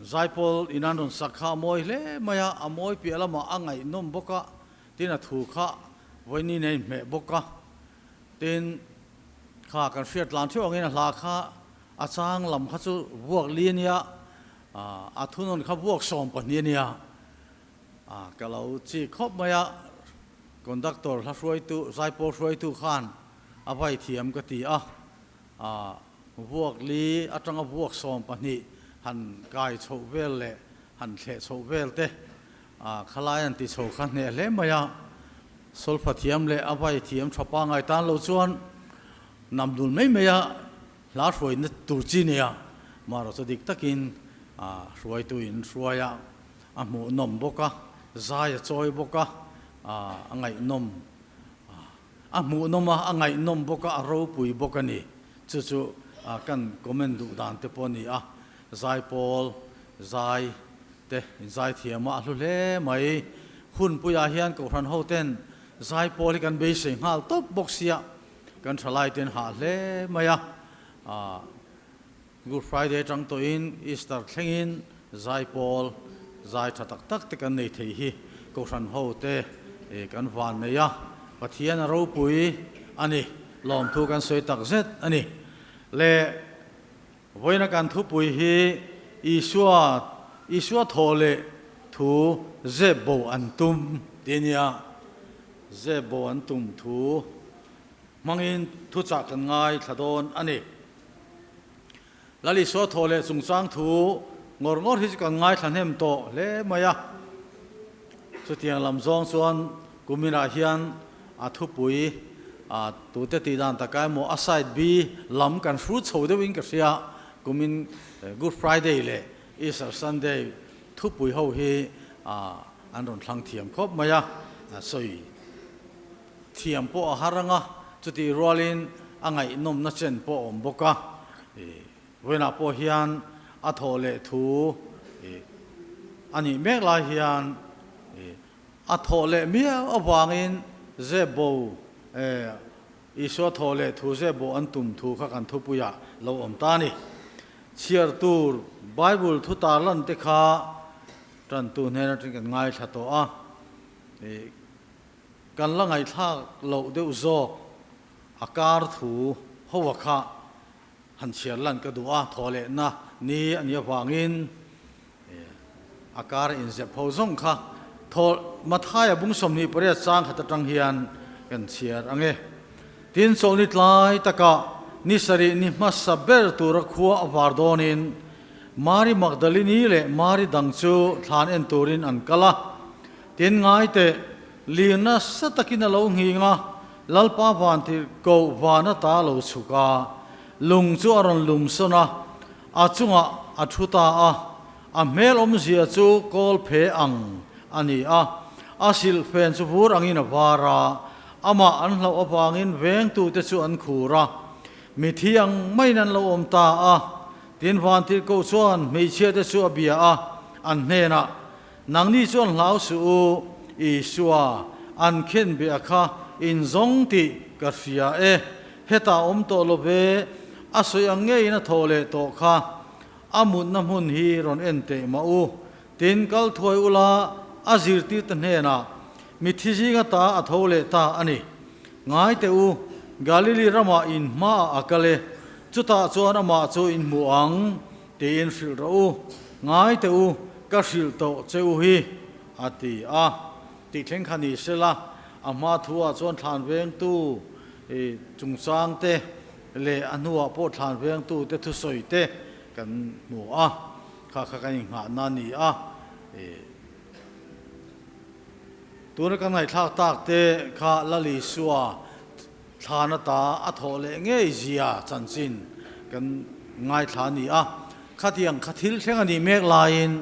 Zaipawl in an rawn sak kha a mawi hle mai a, a mawi piah lamah a ngaihnawm bawk a, tin a thu kha vawiin a inhmeh bawk a, tin kha kan hriat tlan theuh angin a hla kha a chang lam kha chu vuak li a nia, a thunawn kha vuak 12 a nia, ka lo chik khawp mai a, conductor hla hruaitu, zaipawl hruaitu khan a vai thiam ka ti a. Vuak li atanga vuak 12 han kai chhoh vel leh han thleh chhoh vel te khalai an ti chho kha hneh hle mai a. Solfa thiam leh a vai thiam tha pangai tan lo chuan nam dul mai mai a hla hruaina tur chi nia marawh chu dik takin hruaitu in hruai a, a hmuhnawm bawk a, zai a chawi bawk a, a ngaihnawm. A hmuhnawm a, a ngaihnawm bawk a, a ropui bawk a ni. Chu chu kan comment duh dan te pawh a ni a. Zaipawl zai te inzai thiam a, a hlu hle mai. Hunpuiah hian Kohhran ho ten zaipawl hi kan beisei nghal tawp bawk sia, kan thalai ten hah hle mai a. Good Friday atang tawhin Easter thlengin zaipawl zai tha tak tak te kan nei thei hi Kohhran ho te kan van nei a, Pathian a ropui a ni, lawmthu kan sawi tak zet a ni. Le vawiina kan thupui hi Isua, Isua thawh leh thu zep bo an tum tih a nia, zep bo an tum thu hmangin thuchah kan ngaithla dawn a ni. Lalisua thaw leh chungchang thu ngawr ngawr hi chu kan ngaithla hnem tawh hle mai a. Chutiang lam zawng chuan kuminah hian a thupui a tute tih dan taka emaw a side B lam kan hru chho deuhin ka hria. Kumin Good Friday leh Easter Sunday thupui ho hi an rawn thlang thiam khawp mai a, sawi Thiam pawh a har ang a, chutih rualin a ngaihnawmna chen pawh a awm bawk a. Vawiinah pawh hian a thawh leh thu a nih mek lai hian a thawh leh miau avangin Zebo, Isua thawh leh thu Zebo an tum thu kha kan thupuiah lo awm ta a ni. Chhiar tur Bible thu tarlan te kha tantu hnen atangin kan ngaithla tawh a. Kan la ngaihthlak loh deuh zawk a kar thu ho a kha han chhiar lan ka duh a, thaw lehna ni a nih avangin a kar inzep ho zawng kha thaw Mathaia bung 28 chang khat atang hian kan chhiar ang e. Tin, chawlhni tlai takah ni sarih ni hmasa ber tura khua a var dawnin Mari Magdalini leh Mari dang chu thlan en turin an kal a. Tin ngai teh, lir nasa takin a lo nghing a, Lalpa van tir koh van ata lo chhuk a, lung chu a rawn lum sawn a, a chungah a thu ta a, a hmel awmzia chu kawl phe ang a ni a, a silhfen chu vur angin a var a, amah an hlauh avangin vengtute chu an khur a, mithi ang maiin an lo awm ta a. Tin van tir koh chuan hmeichhiate chu a bia a, an hnenah, Nangni chuan hlau suh u, Isua, an khen beh kha in zawng tih ka hria e. Hetah awm tawh lo ve, a sawi ang ngeiin a thawh leh tawh kha. A mutna hmun hi rawn en teh mah u. Tin, kal thuai ula, a zirtirte hnenah, Mithi zinga ta a tho leh ta a ni. Ngai teh u, Galili ramah in hmaah a kal e, chutah chuan amah chu in hmu ang. Tiin hrilh rawh u, ngai teh u, ka hrilh tawh che u hi, a ti a. Tih thleng kha ni sela, a hma thuah chuan thlan vengtu chungchang te leh a hnuah pawh thlan vengtu te thusawi te kan hmu a, kha kha kan inghahna a ni a. Tuna kan ngaihthlak tak te kha Lalisua Thlan ata a thawh leh ngei zia chanchin kan ngaithla a ni a, khatiang kha thil thleng a nih mek laiin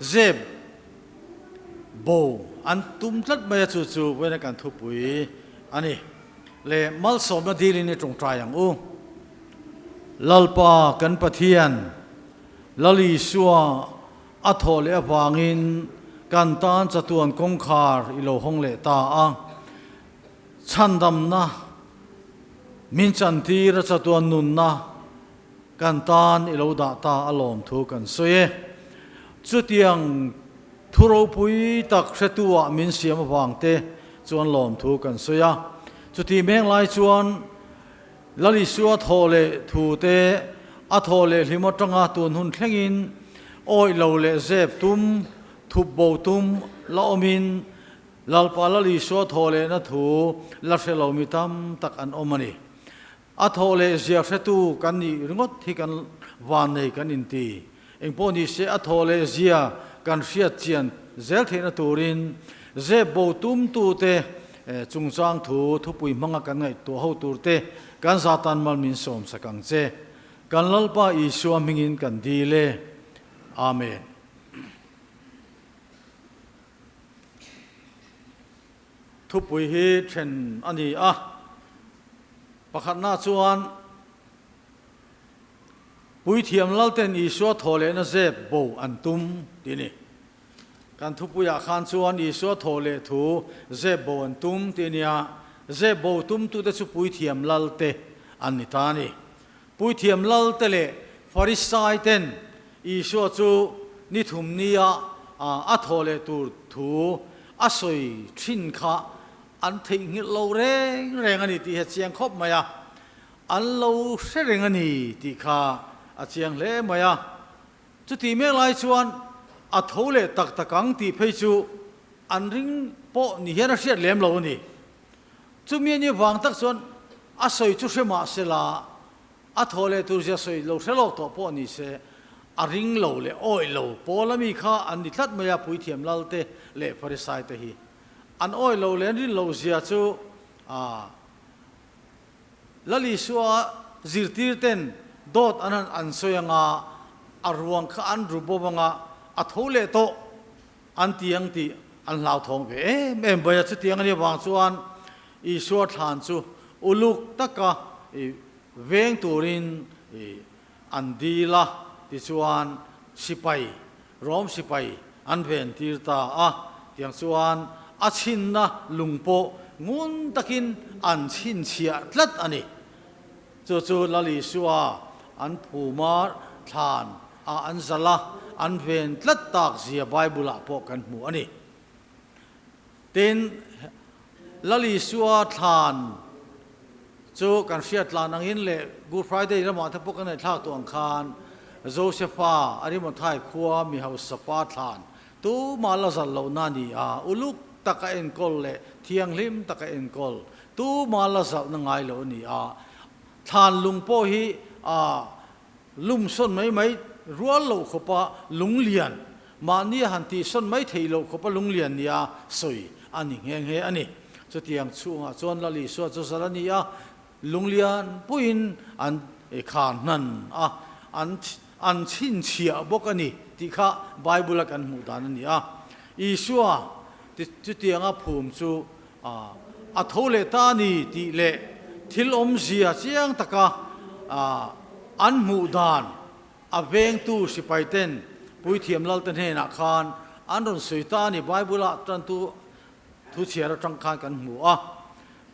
zep bo an tum tlat mai a, chu chu vawiina kan thupui a ni. Le malsawmna dilin i tawngtai ang u. Lalpa kan Pathian, Lal Isua a thawh leh avangin kan tan chatuan kawngkhar i lo hawng leh ta a. Chhandamna min chantir a chatuan nunna kan tan i lo dah ta a lawm thu kan sawi e. Chutiang thu ropui tak hretu-ah min siam avangte chuan lawmthu kan sawi a. Chutih meng lai chuan Lal Isua thaw leh thute a thaw leh hlim atanga tun hun thlengin awih lo leh zep tum, thup bo tum la awmin Lalpa Lal Isua thaw lehna thu la hre lo mi tam tak an awm a ni. A thawh leh zia hretu kan nih ringawt hi kan vannei kan inti. Engpawh ni se a thawh leh zia kan hriat chian zel theihna turin zep bo tumtute chungchang thu thupui hmanga kan ngaihtuah ho turte kan zatan mal min sawmsak ang che. Kan Lalpa Isua hmingin kan dil e. Amen. Thupui hi then a ni a, pakhatna chuan Puithiam Lalten Isua thawhlehna zep bo an tum tih a ni. Kan thupuiah khan chuan Isua thawhleh thu zep bo an tum tih a ni a, zep bo tumtute chu Puithiam Lalte an ni ta a ni. Puithiam Lalte leh Farisaiten Isua chu ni thum nia a thawh leh tur thu a sawi thin kha an theihnghilh lo reng reng a ni tih hi a chiang khawp mai a, an lo hre reng a ni tih kha a chiang hle mai a. Chutih mek lai chuan a tho leh tak tak ang tih phei chu an ring pawh ni hian a hriat lem lo a ni. Chumi a nih vang tak chuan a sawi chu hre mah se la, A thaw leh tur zia sawi lo hre lawk tawh pawh ni se, a ring lo leh awih lo pawl ami kha an ni tlat mai a, Puithiam Lalte leh Farisai te hi. An awih lo leh an rin loh zia chu a Lal Isua zirtir ten dawt an han an sawi anga, a ruang kha an ru bawm anga, a tho leh tawh an ti ang tih an hlauthawng ve em em mai a. Chutiang a nih avang chuan Isua thlan chu uluk taka veng turin an dil a, tichuan sipai, Rom sipai an ven tir ta a, tiang chuan a chhinna lung pawh ngun takin an chhinchhiah tlat a ni. Chu chu Lal Isua an phuma thlan a an zalh a, an ven tlat tak zia Bible-ah pawh kan hmu a ni. Tin, Lal Isua thlan chu kan hriat tlan angin leh Good Friday lamah te pawh kan ngaihthlak tawh ang khan Josepha Arimathai khua mi hausa pa thlan tumah la zalh lohna a ni a, uluk taka enkawl leh thianghlim taka enkawl tumah la zalhna ngai lo a ni a. Thlan lung pawh hi a Lum sawn mai mai rual loh khawpa lunglian, mahni a han tih sawn mai theih loh khawpa lunglian nia sawi a ni nghe nghe a ni. Chutiang chhungah chuan Lal Isua chu zal a ni a, lunglian puiin an khar hnan a, an an chhinchhiah bawk a ni tih kha Bible-a kan hmuh dan a ni a. Isua chutianga phum chu a tho leh ta a ni tih leh thil awmzia chiang taka an hmuh dan a vengtu sipaiten Puithiam Lalte hnenah khan an rawn sawi ta a ni. Bible-ah tantu thu chhiar atang khan kan hmu a,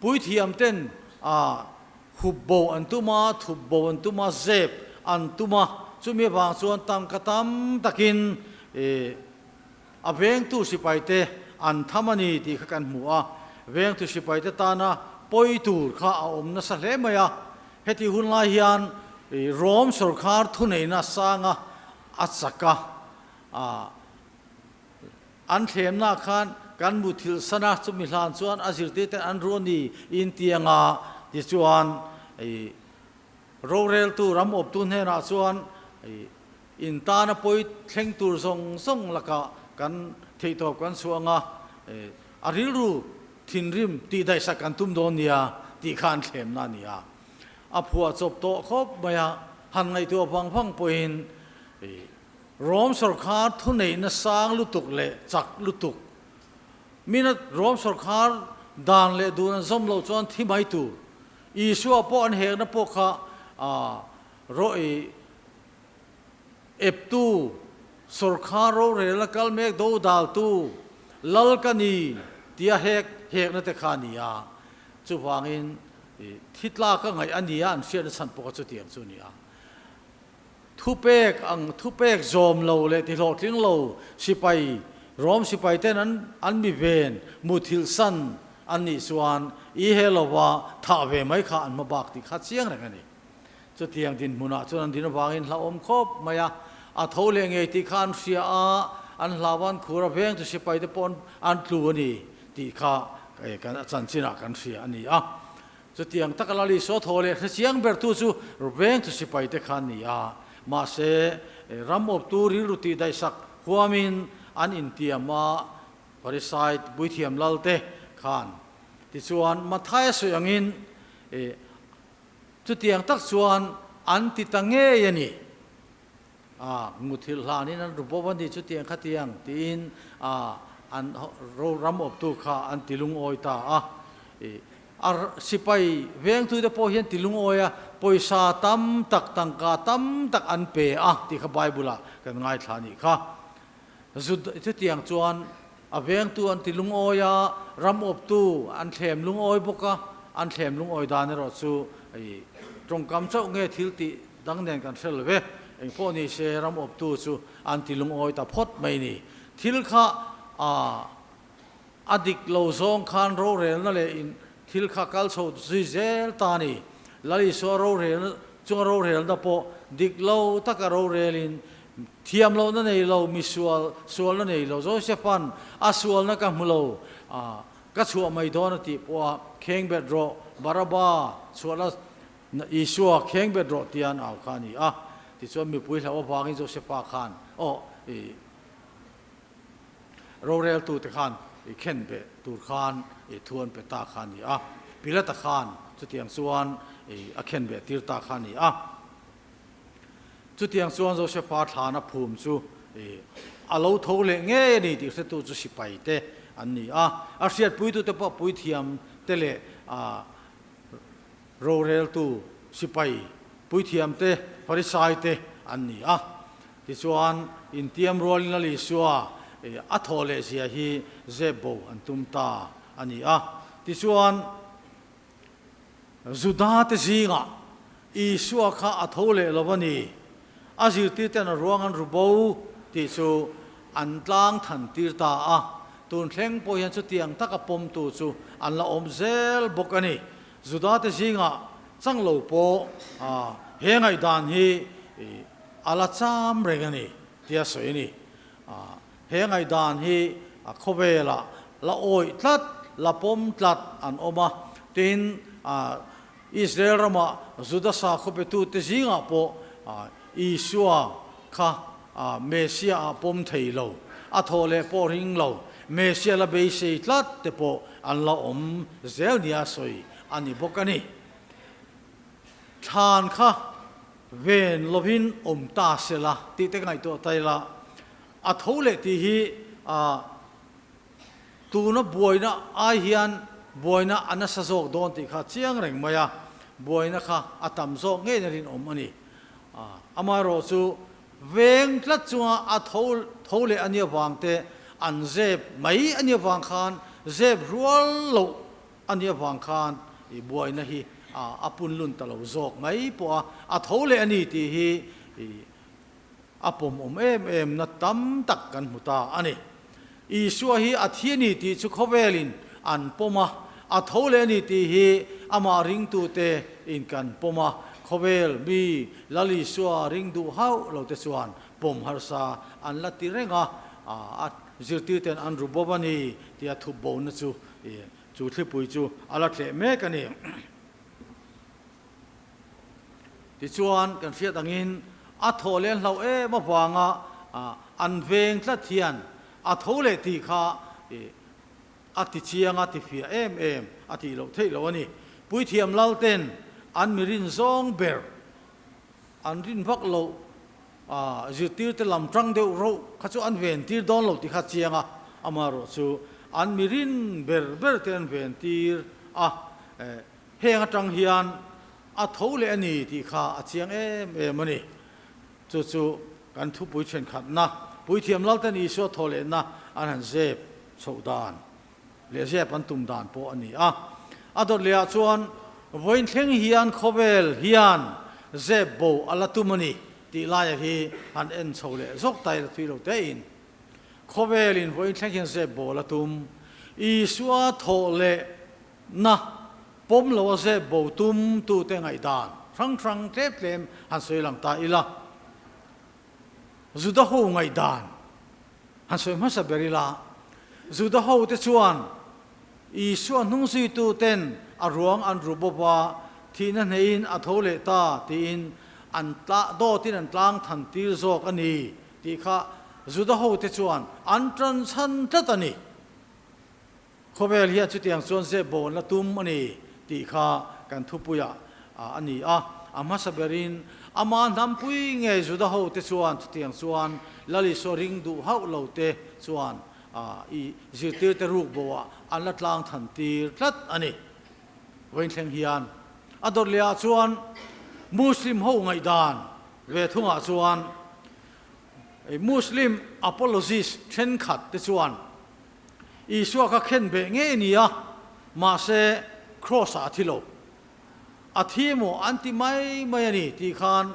Puithiamten hup bo an tum a, thup bo an tum a, zep an tum a, chumi avang chuan tangka tam takin A vengtu sipaite an tham a ni tih kha kan hmu a, vengtu sipaite tana pawi tur kha a awm nasa hle mai a. Heti hun lai hian Rom sorkar thuneihna sanga a chak a, an thlemna khan kan muthilh san a, chumi hlan chuan a zirtirten an ru a ni intiang a, tichuan roreltu ram awptu hnenah chuan In tana pawi thleng tur zawng zawng lakah kan theihtawp kan chhuah ang a, a rilru thinrim tihdaihsak kan tum dawn nia tih kha an thlemna a ni a. A phuah chawp tawh khawp mai a, han ngaihtuah vang vang pawhin Rom sawrkhar thuneihna sang lutuk leh chak lutuk, mina Rom sawrkhar dan leh dun an zawm loh chuan thi mai tur, Isua pawh an hekna pawh kha rawih Eptu, sawrkhar rorel a kal mek do daltu, lal ka ni tia hek hekna te kha a ni a. Chuvangin thi tlak a ngaih a ni a, an hriatna chhan pawh kha chutiang chu a ni a. Thupek ang thupek zawm lo leh tihlawhtling lo sipai, Rom sipai ten an an mi ven muthilh san an nih chuan i he lova thah ve mai kha an hma bak tih kha chiang reng a ni. Chutiang dinhmunah chuan an din avangin hlauhawm khawp mai a, a tho leh ngei tih kha an hria a, an hlau a, an khur a, vengtu sipai te pawh an tlu a ni tih kha kan a chanchinah kan hria a ni a. Chutiang taka Lal Isua thaw leh hre chiang bertu chu vengtu sipai te kha an ni a, mahse ram awptu rilru tihdaihsak huamin an intiam a, Pharisai puithiam lal te khan. Tichuan Mathaia sawi angin chutiang tak chuan an ti ta ngei a ni. A, muthilh hlanin an ru bawk a ni chutiang khatiang tiin a an ram awptu kha an ti lungawi ta a. A sipai vengtute pawh hian ti lungawi a, pawisa tam tak, tangka tam tak an pe a tih kha Bible-ah kan ngaithla a nih kha. Chutiang chuan a vengtu an ti lungawi a, ram awptu an thlem lungawi bawk a, an thlem lungawi dan erawh chu tawngkam chauh nge thil tih dang nen kan hre lo ve. Engpawh ni se ram awptu chu an ti lungawi ta phawt mai ni. Thil kha a dik lo zawng khan rorelna leh in thil kha kal chho zui zel ta a ni. Lal Isua rorelna chunga rorelna pawh dik lo taka rorelin thiam lohna nei lo, mi sual, sualna nei lo Josepha'n a sualna ka hmu lo, ka chhuah mai dawn a tih pawha khengbet rawh, Baraba chhuahna Isua khengbet rawh tia an au kha a ni a. Tichuan mipui hlauh avangin Josepha khan aw i Roreltute khan i khen beh tur khan i thu an pe ta kha a ni a, Pilata khan chutiang chuan i a khen beh tir ta kha a ni a. Chutiang chuan Josepha thlana phum chu i a lo tho leh ngei a ni tih hretu chu sipai te an ni a, a hriatpuitute pawh puithiam te leh a roreltu sipai puithiam te, Pharisai te an ni a. Tichuan, intiam rualin Lal Isua a thawh leh zia hi zep bo an tum ta a ni a. Tichuan, Juda te zingah Isua kha a tho leh lo a ni, a zirtirten a ruang an ru bo tih chu an tlang than tir ta a. Tun thleng pawh hian chutiang taka pawmtu chu an la awm zel bawk a ni. Juda te zingah chang lo pawh he ngaihdan hi a la cham reng a ni tia sawi a ni. He ngaihdan hi khawvelah la awih tlat, la pawm tlat an awm a. Tin, Israel rama Juda sakhaw betute zingah pawh Isua kha Messiah ah pawm thei lo, a thawh leh pawh ring lo, Messiah la beisei tlat te pawh an la awm zel nia sawi a ni bawk a ni. Thlan kha ven lovin awm ta se la tih te ka ngaihtuah ta ila, a tho leh tih hi tuna buaina ai hian buaina a nasa zawk dawn tih kha chiang reng mai a, buaina kha a tam zawk ngei na rinawm a ni. Amaherawh chu veng tlat chunga a tho tho leh a nia vang te, an zep mai a nia vang khan zep rual loh a nia vang khan i buaina hi a punlun ta lo zawk mai pawh a, a tho leh a ni tih hi i a pawmawm em em na tam tak kan hmu ta a ni. Isua hi a thi a ni tih chu khawvelin an pawm a, a tho leh a ni tih hi amah ringtute in kan pawm a, khawvel mi Lal Isua ring duh hauh lo te chuan pawm harsa an la ti reng a, a zirtirten an ru bawp a ni tia thup bona chu chu thlipui chu a la tleh mek a ni. Tichuan, kan hriat angin a thaw leh an hlauh em avanga an veng tlat hian a tho leh tih kha a ti chiang a, ti fiah em em a tih loh theih loh a ni. Puithiam Lalten an mi rin zawng ber an rin vak loh zirtirte lam tang deuh roh kha chu an ven tir dawn lo tih kha chiang a, amaherawh chu an mi rin ber ber te an ven tir a. Heng atang hian a tho leh a ni tih kha a chiang em em a ni. Chu chu kan thupui thenkhatna, Puithiam Lalten Isua thaw lehna an han zep chhoh dan leh zep an tum dan pawh a ni a. A dawt lehah chuan vawiin thleng hian khawvel hian zep bo a la tum a ni. tih laia hi han en chho leh zawk ta ila thui lo tein. Khawvelin vawiin thleng hian zep bawl a tum. Isua thawh leh na pawm lo a zep bo tum tute ngaihdan hrang hrang tlem tlem han sawi lang ta ila. Juda ho ngaihdan han sawi hmasa ber ila, Juda ho te chuan Isua hnungzuitu ten a ruang an ru bawp a, thihna hneihin a tho leh ta tiin an dawtin an tlang than tir zawk a ni tih kha Juda ho te chuan an tan chhan tlat a ni. Khawvel hian chutiang chuan zep bawn la tum a ni tih kha kan thupuiah a ni a. A hmasa berin ama hnampui ngei Juda hote chuan chutiang chuan Lal Isua ring duh hauh lo te chuan i zirtirte ruk boah an la tlang than tir tlat a ni. Vawiin thleng hian a dawt lehah chuan Muslim ho ngaihdan ve thungah chuan Muslim apologist thenkhat te chuan Isua kha khen beh ngei a ni a, mahse Kraws-ah a thi lo. A thi maw an ti mai mai a ni tih khan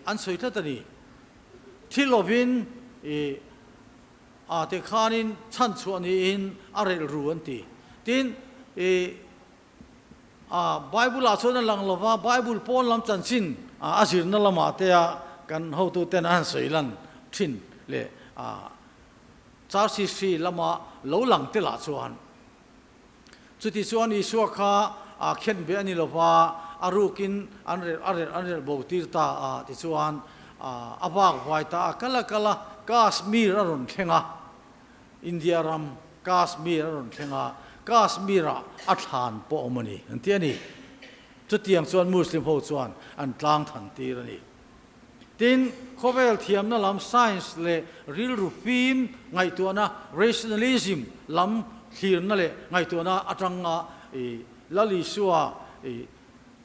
an sawi tlat a ni. Thi lovin a ti khanin chhan chhuah niin a relh ru an ti. Tin, a Bible ah chuan a lang lova, Bible pawn lam chanchin a zirna lamah te a kan hotuten an han sawi lan thin leh a Church history lama lo lang te lah chuan chuti chuan Isua kha a khen be a ni lova, a rukin an relh a relh an relh bo tir ta a tichuan a vak vai ta a kal a kal a Kashmir a rawn thleng a, India ram Kashmir a rawn thleng a, Kashmir-ah a thlan pawh awm a ni an ti a ni. Chutiang chuan Muslim ho chuan an tlang than tir a ni. Tin, khawvel thiamna lam science leh rilru fim ngaihtuahna rationalism lam thlirna leh ngaihtuahna atanga Lal Isua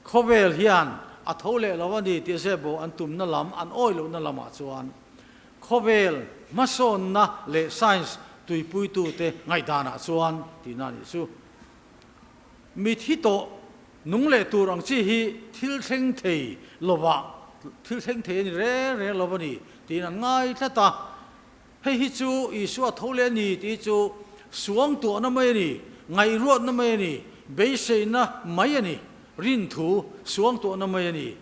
khawvel hian a tho leh lo a ni tih zep bo an tumna lam an awi lohna lamah chuan khawvel hmasawnna leh science tuipuitute ngaihdanah chuan tihna a nih chu. Mithi tawh nung leh tur ang chi hi thil thleng thei lovah thil thleng thei a ni reng reng lo a ni tiin an ngai tlat a. Hei hi chu Isua tho leh a ni tih hi chu suang tuahna mai a ni, ngaihruatna mai a ni, beiseina mai a ni, rinthu suang tuahna mai a ni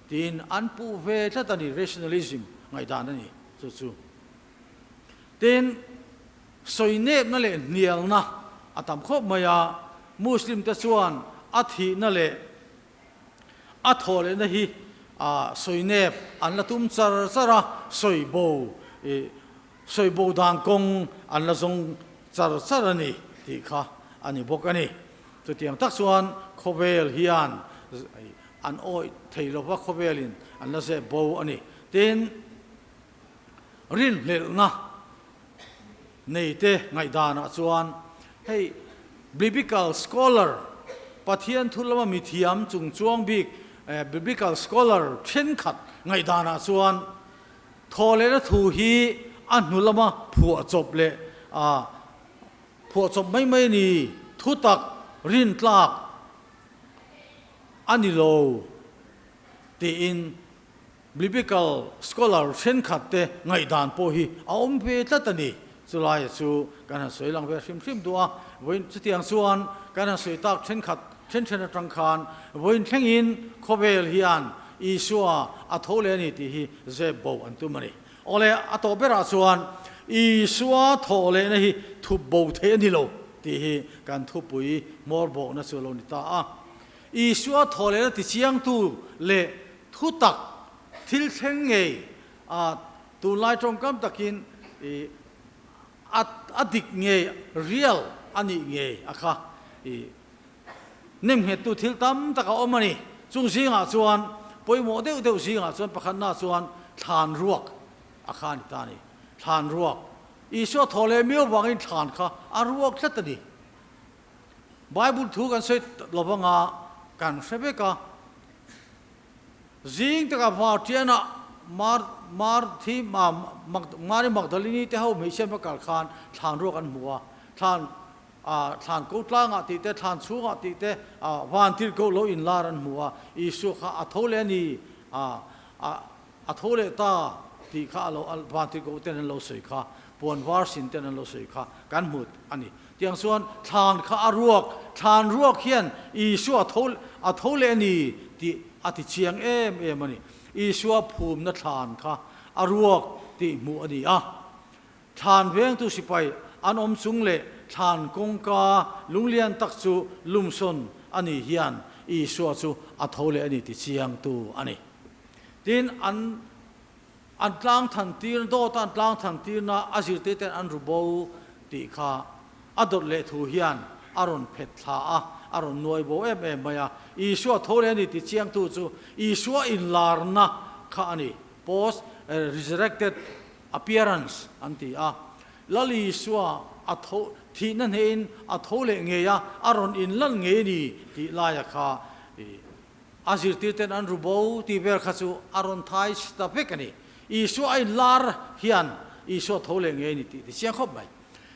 tiin an puh ve tlat a ni, rationalism ngaihdan a ni chu chu. Tin, sawi nepna leh hnialna a tam khawp mai a, Muslim te chuan a thihna leh a thawh lehna hi sawi nep an la tum char char a, sawi bo sawi bo dan kawng an la zawng char char a ni tih kha a ni bawk a ni. Chutiang tak chuan khawvel hian an awih thei lova khawvelin an la zep bo a ni. Tin, rinhlelhna neite ngaihdanah chuan hei Biblical scholar, Pathian thu lama mithiam chungchuang bik Biblical scholar thenkhat ngaihdanah chuan thawhlehna thu hi a hnu lama phuahchawp leh phuahchawp mai mai a ni, thutak rintlak a ni lo tiin Biblical scholar thenkhat te ngaihdan pawh hi a awm ve tlat a ni. Chulaia chu kan han sawi lang ve hrim hrim duh a, vawiin chutiang chuan kan han sawi tak thenkhat then then atang khan vawiin thlengin khawvel hian Isua a tho leh a ni tih hi zep bo an tum a ni. Awle a tawh berah chuan Isua thawh lehna hi thup bo theih a ni lo tih hi kan thupui hmawr bawkna chu a lo ni ta a. Isua thawh lehna tichiangtu leh Thutak thil thleng ngei a tunlai tawngkam takin i a a dik ngei, real, a nih ngei a kha i nemnghettu thil tam tak a awm a ni. Chung zingah chuan pawimawh deuh deuh zingah chuan pakhatna chuan thlan ruak a kha a ni ta a ni. Thlan ruak Isua thaw leh miau vangin thlan kha a ruak tlat a ni. Bible thu kan sawi lo vanga kan hre vek a, zing taka vartianah Mar Mar thi Mari Magdalini te ho hmeichhia hma kal khan thlan ruak an hmu a, thlan ah thlan ko tlangah tih te thlan chhungah tih te ah van tirhkoh lo inlar an hmu a, Isua kha a tho leh a ni a a. a tho leh ta tih kha a lo vantirhkoh ten an lo sawi kha, puan var sin ten an lo sawi kha kan hmu a ni. Tiang chuan thlan kha a ruak, thlan ruak hian Isua a tho a tho leh a ni tih a ti chiang em em a ni. Isua phumna thlan kha a ruak tih hmuh a ni a. Thlan vengtu sipai an awm chung leh thlan kawngka lunglian tak chu lumsawn a ni hian Isua chu a tho leh a ni ti chiangtu a ni. Tin, an an tlang than tir, dawta an tlang than tirna a zirtir ten an ru bo tih kha a dawt leh thu hian a rawn phet thla a, a rawn nuai bo em em mai a. Isua tho leh a ni ti chiangtu chu Isua inlarna kha a ni, post resurrected appearance an ti a. Lal Isua a tho, thihna hnehin a tho leh ngei a, a rawn inlan ngei a ni tih laia kha a zirtirten an ru bo tih vel kha chu a rawn thai ta vek a ni. Isua a inlar hian Isua tho leh ngei a ni tih ti chiang khawp mai.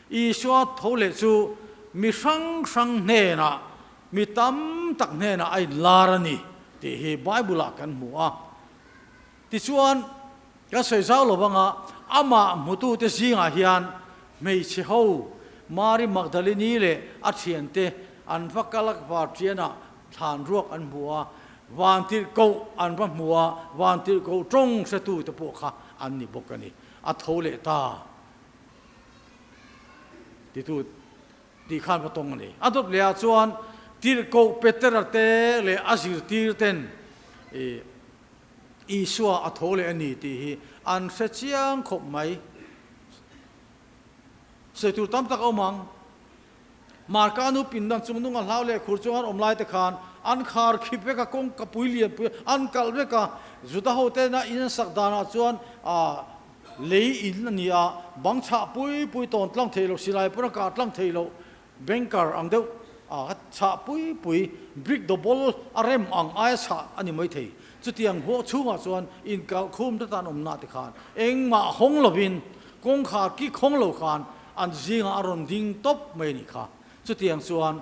Isua tho leh chu mi hrang hrang hnenah, mi tam tak hnenah a inlar a ni tih hi Bible-ah kan hmu a. Tichuan, kan sawi zau lo vanga amah hmutute zingah hian hmeichhe ho Mari Magdalini leh a thiante an va kal a, vartianah thlan ruak an hmu a, vantirhkoh an va hmu a, vantirhkoh tawng hretute pawh kha an ni bawk a ni. A tho leh ta titu tih khan va tawng a ni. A dawt lehah chuan tirhkoh Petera te leh a zirtirten ih Isua a tho leh a ni tih hi an hre chiang khawp mai. Sawi tur tam tak a awm ang. Marka nu pindan chung nung a hlau leh khur chunga an awm lai te khan an khar khip vek a, kawngka pui lian pui an kalh vek a. Juda ho tena in an sak danah chuan lei in a ni a, bang chhah pui pui tawn tlang thei lo, silai pawn a kah tlang thei lo, Banker ang deuh a chhah pui pui, brick double a rem ang aia chhah a ni mai thei. Chutiang huah chhungah chuan inkalh khum te tan awmna te khan engmah hawng lovin kawngkhar kik hawng lo khan an zingah a rawn ding tawp mai a nih kha. Chutiang chuan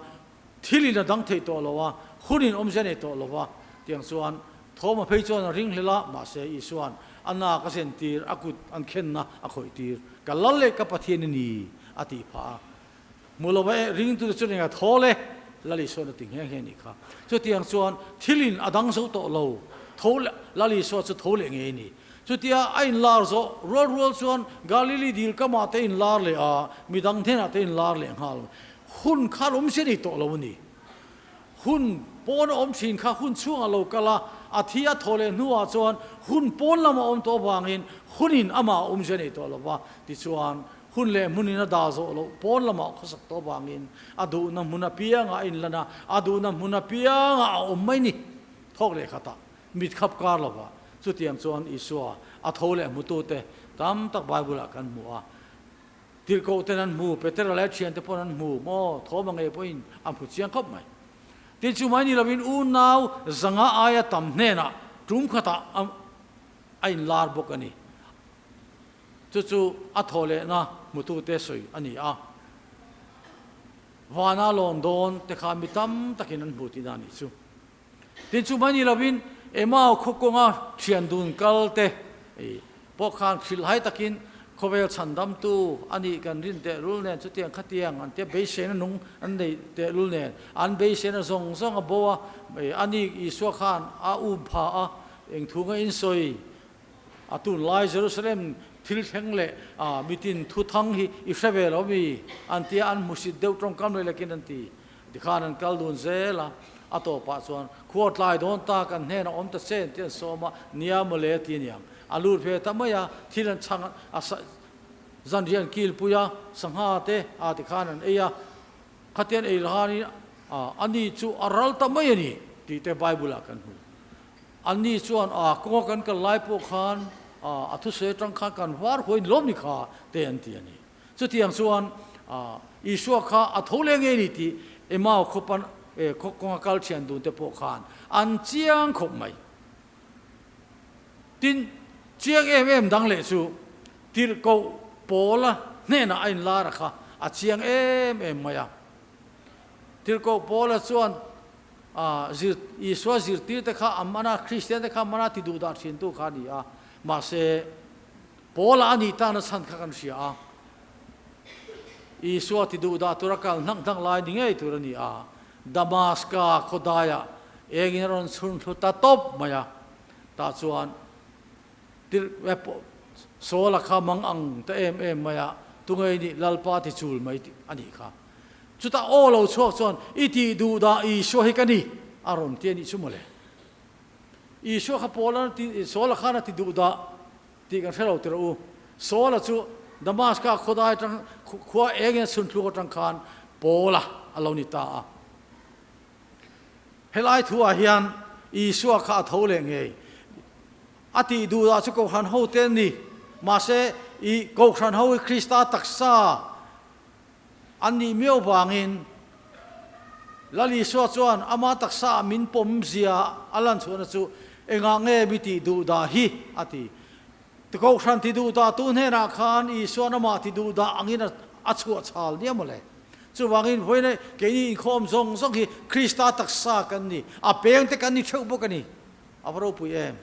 thilin a dang thei tawh lo a, hunin awmzia nei tawh lo va, tiang chuan Thawma phei chuan a ring hlel a, mahse Isua'n a nak a zentir, a kut an khenna a khawih tir. Ka lal leh ka Pathian i ni, a tih phah a. Hmu lo e, ringtute chuan eng a thawl e, Lal Isua'n a ti nghe nghe a nih kha. Chutiang chuan thilin a dang zo tawh lo, tho leh, Lal Isua chu tho leh ngei a ni. Chutia a inlar zawh rual rual chuan Galili dil kamah te inlar leh a, midang hnenah te inlar leh nghal. Hun kha an awm si a ni tawh lo a ni. Hun pawn a awm thin kha hun chhungah lo kal a, a thi a thaw leh hnuah chuan hun pawn lam a awm tawh avangin hunin amah a awm zia nei tawh lo va, tichuan hun leh hmunin a dah zawh loh pawn lamah khawsak tawh avangin a duhna hmun apiangah a inlan a, a duhna hmun apiangah a awm mai ni. Thawk leh khatah mit khap kar lo va, chutiang chuan Isua a tho leh hmutute tam tak Bible-ah kan hmu a. Tirhkoh ten an hmu, Petera leh a thiante pawn an hmu maw? Thawma ngei pawhin a hmu chiang khawp mai. Tin, chu mai ni lovin unau zanga aia tam hnenah tum khatah a inlar bawk a ni. Chu chu a thaw lehna hmutute sawi a ni a. Vana lawn dawn te kha mi tam takin an hmu tihna a nih chu. Tin, chu mai ni lovin Emau khaw kawnga thian dun kal te pawh khan hrilhhai takin khawvel chhandamtu a nih kan rin tehlul nen chutiang khatiang an tia beiseina nung an neih tehlul nen an beiseina zawng zawng a bo a, a ni Isua khan a um pha a, eng thu nga in sawi a tunlai Jerusalem thil thleng leh mitin thu thang hi i hre ve lo mi an tia an hmusit deuh tawngkam leh lekin an ti. Tikhan an kal dun zel a, a tawpah chuan khua tlai dawn ta kan hnenah awm ta che tih an sawm a, nia mawle ti aniang. A lut ve ta mai a, thil an chhang a, zanriah an kilpui a, sangha te a tikhan an ei a, khatian ei lahanin ani chu a ral ta mai a ni tih te Bible-ah kan hmu. Anni chuan a kawnga kan kal lai pawh khan a thusawi atang khan kan var huain lawm ni kha te an ti a ni. Chutiang chuan Isua kha a tho leh ngei ni tih Emau khawpan khaw kawnga kal thian dun te pawh khan an chiang khawp mai. Tin, chiang em em dang leh chu tirhkoh Paula hnenah a inlar a kha a chiang em em mai a. Tirhkoh Paula chuan Isua zirtirte kha a man a, Kristiante kha a man a ti duh dah thintu kha a ni a. Mahse, Paula a nih tana chhan kha kan hria a, Isua ti duh dah tura kal hnang hnang lai ni ngei tur a ni a, Damaska khaw daiah engin a rawn chhun thlu ta tawp mai a, tah chuan tirh Saula kha mang ang ta em em mai a, tungei nih Lalpa ti chul mai a nih kha. Chutah aw lo chhuak chuan, I tih duh dah Isua hi ka ni, a rawn ti a nih chu mawle. Isua kha Paula ti, Saula khan a ti duh dah tih kan hre lo tirh u. Saula chu Damaska khawdai atang, khua engin a chhun thluk atang khan Paula a lo ni ta a. Helai thuah hian Isua kha a tho leh ngei. A tih duh dah chu Kohhran hote an ni. Mahse, i Kohhran ho hi Krista taksa An nih miau vangin Lal Isua chuan ama taksa ah min pawm zia a lan chhuahna chu engah nge mi tih duh dah hi a ti. Kohhran ti duh dah tu hnenah khan Isua'n amah ti duh dah angin a chhuah chhal nia mawle. Chuvangin vawiin keini inkhawm zawng zawng hi Krista taksa kan ni, a pengte kan ni theuh bawk a ni. A va ropui em?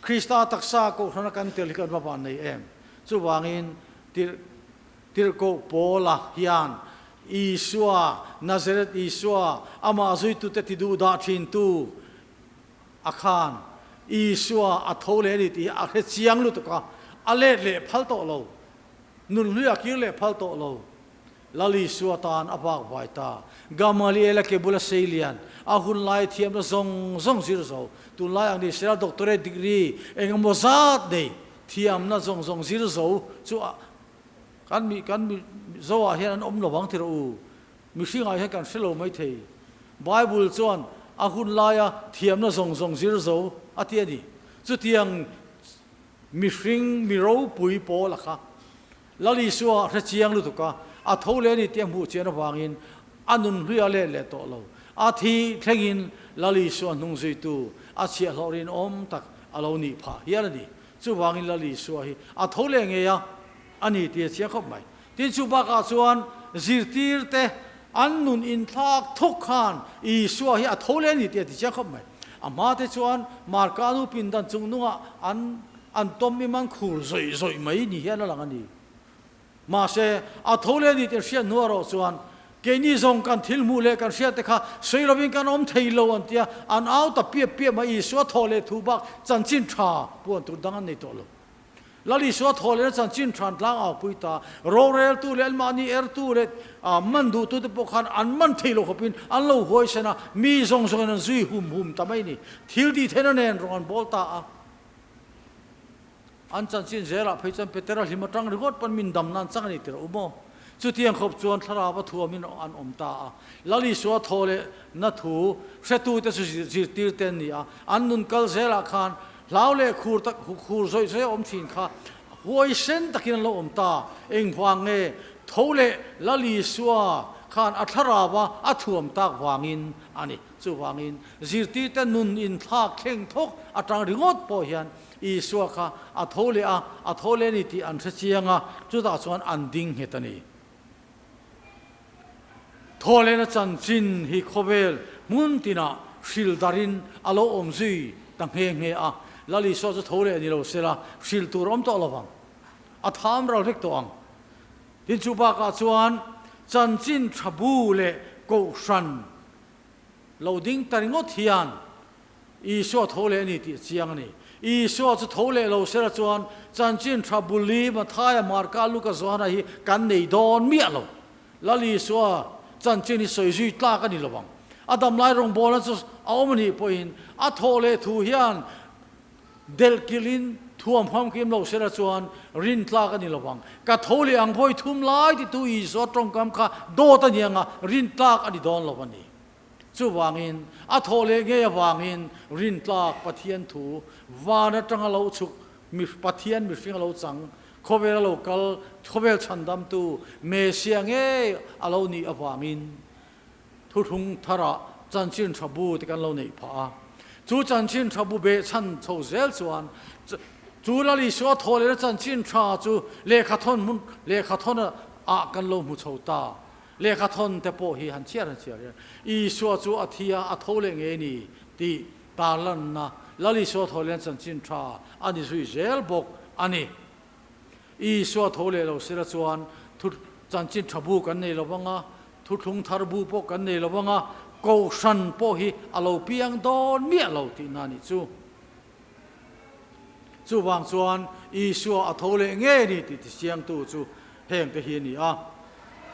Krista taksa Kohhrana kan tel hi kan va van nei em? Chuvangin tirh Tirhkoh Paula hian Isua, Nazareth Isua, amah zuitute ti duh dah thintu a khan Isua a tho leh a ni tih hi a hre chiang lutuk a, a let leh phal tawh lo, nunhlui a kir leh phal tawh lo. Lal Isua tan a bak vai ta. Gamaliel a ke bula sei lian, a hun lai thiamna zawng zawng zir zo, tunlai ang ni sela doctorate degree engemaw zat nei thiamna zawng zawng zir zo chu a Kan mi kan mi Zoah hian an awm lo vang tirh u. Mihringah hian kan hre lo mai thei. Bible chuan a hun laia thiamna zawng zawng zir zo a ti a ni. Chutiang mihring mi ropui pawl a kha. Lal Isua hre chiang lutuk a, a tho leh a ni tih a hmuh chian avangin a nun hlui a let leh tawh lo. A thi thlengin Lal Isua hnung zuitu a chhiahhlawh rinawm tak a lo nih phah hial a ni. Chuvangin Lal Isua hi a tho leh ngei a, a ni tih a chiang khawp mai. Tin, chu bakah chuan zirtirte an nun inthlak thawk khan Isua hi a tho leh a ni tih a ti chiang khawp mai. A hmate chuan Marka nu pindan chung nungah an an tawm im an khur zawih zawih mai ni hian a lang a ni. Mahse, a tho leh a ni tih hriat hnu erawh chuan keini zawng kan thil hmuh leh kan hriat te kha sawi lovin kan awm thei lo an tia, an au ta piap piap mai. Isua thaw leh thu bak chanchin tha puan tur dang an nei tawh lo. Lal Isua thaw lehna chanchin tha an tlang au pui ta. Roreltu leh anmahni ertu leh man duhtute pawh khan an man thei lo khawpin an lo huaisen a, mi zawng zawngin an zui hum hum ta mai ni. Thil tih theihna nen rawng an bawl ta a. An chanchin zelah phei chuan Petera hlim atang ringawt pawn min dam nan chang a ni tirh u maw? Chutiang khawp chuan thlarau a thuamin an awm ta a. Lal Isua thaw leh na thu hretute chu zirtir te an ni a. An nun kal zelah khan hlau leh khur tak khur zawih zawih a awm thin kha huaisen takin an lo awm ta. Engvang nge tho leh Lal Isua khan a thlarau a a thuam tak vangin a ni. Chuvangin zirtirte nun inthlak thleng thawk atang ringawt pawh hian Isua kha a tho leh a, a tho leh a ni tih an hre chiang a, chutah chuan an ding nghet a ni. Thaw lehna chanchin hi khawvel hmun tinah hril darin a lo awm zui ta nghe nghe a, Lal Isua chu tho leh ni lo sela hril tur a awm tawh lo vang, a tham ral vek tawh ang. Tin chu bakah chuan chanchin tha bu leh kohhran lo ding ta ringawt hian Isua tho leh a ni tih a chiang a ni. Isua chu tho leh lo sela chuan chanchin tha Buli, Mathaia, Marka, Luka, Johana hi kan nei dawn miah lo. Lal Isua chanchin hi sawi zui tlak a ni lo ang. A damlai rawngbawlna chu a awm a nih pawhin a thawh leh thu hian delh kilhin thuam huam kim lo sela chuan rin tlak a ni lo ang. Ka tho leh ang vawi thum lai titu Isua tawngkam kha dawt a ni ang a, rin tlak a ni dawn lo a ni. Chuvangin, a thawh leh ngei avangin rintlak Pathian thu van atanga lo chhuk mi Pathian mihring a lo chang, khawvel a lo kal, khawvel chhandamtu Messiah ngei a lo nih avangin thuthlung tharah chanchin tha bu te kan lo neih phah a. Chu chanchin tha bu behchhan chho zel chuan chu Lal Isua thawh lehna chanchin tha chu lehkhathawn hmun lehkhathawn ah kan lo hmu chho ta. Lehkha thawn te pawh hi han chhiar han chhiar hian Isua chu a thi a, a tho leh ngei ni tih tarlanna Lal Isua tho lehna chanchin tha a ni zui zel bawk a ni. Isua tho leh lo sela chuan thu chanchin tha bu kan nei lo vang a, thuthlung thar bu pawh kan nei lo vang a, kohhran pawh hi a lo piang dawn miah lo tihna a nih chu. Chuvang chuan Isua a tho leh ngei a ni tih tichiangtu chu heng te hi a ni a.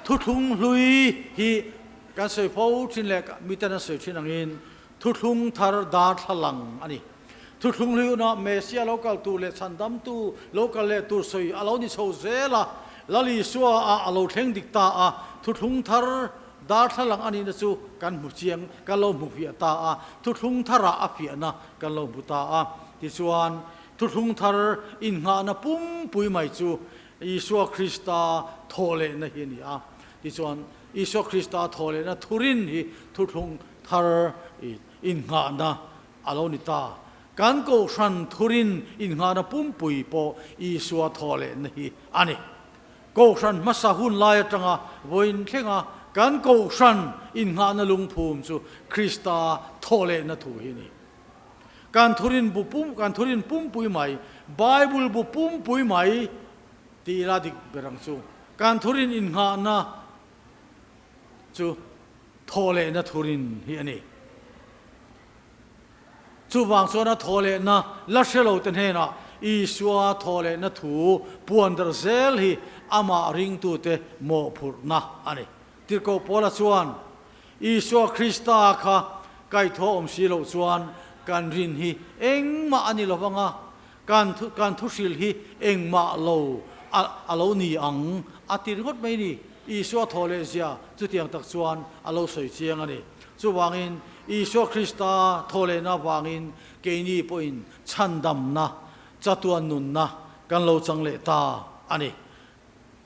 Thuthlung hlui hi kan sawi fo thin leh miten an sawi thin angin thuthlung thar darthlalang a ni. Thuthlung hlui hunah Messia lo kal tur leh chhandamtu lo kal leh tur sawi a lo ni chho zel a, Lal Isua ah a lo thleng dik ta a, thuthlung thar darthlalang a nihna chu kan hmu chiang, kan lo hmu fiah ta a, thuthlung tharah a fiahna kan lo hmu ta a. Tichuan, thuthlung thar innghahna pumpui mai chu Isua Krista thawhlehna hi a ni a. Tichuan, Isua Krista thawhlehna thurin hi thuthlung thar innghahna a lo ni ta. Kan Kohhran thurin innghahna pumpui pawh Isua thawhlehna hi a ni. Kohhran hmasa hun lai atanga vawiin thlenga kan Kohhran innghahna lungphum chu Krista thawhlehna thu hi a ni. Kan thurin bu pum, kan thurin pumpui mai, Bible bu pumpui mai tih ila dik ber ang chu. Kan thurin innghahna chu thawhlehna thurin hi a ni. Chuvang chuan a thawhlehna la hre lo te hnenah Isua thawhlehna thu puan darh zel hi amah ringtute mawhphurhna a ni. Tirhkoh Paula chuan, Isua Krista kha kaihthawh awm si loh chuan kan rin hi engmah a ni lo vang a, kan kan thuhril hi engmah lo a a lo ni ang a ti ringawt mai ni. Isua thaw leh zia chutiang tak chuan a lo sawi chiang a ni. Chuvangin Isua Krista thaw lehna avangin keini pawhin chhandamna, chatuan nunna kan lo chang leh ta a ni.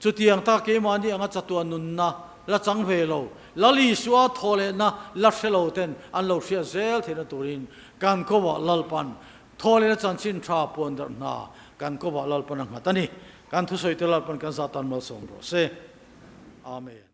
Chutiang ta keimahni anga chatuan nunna la chang ve lo, Lal Isua thaw lehna la hre lo ten an lo hriat zel theihna turin kan kovah Lalpan thaw lehna chanchin tha puan darh hna kan kovah Lalpan a nghat a ni. Kan thusawi te Lalpan kan zah tan malsawm rawh se. Amen.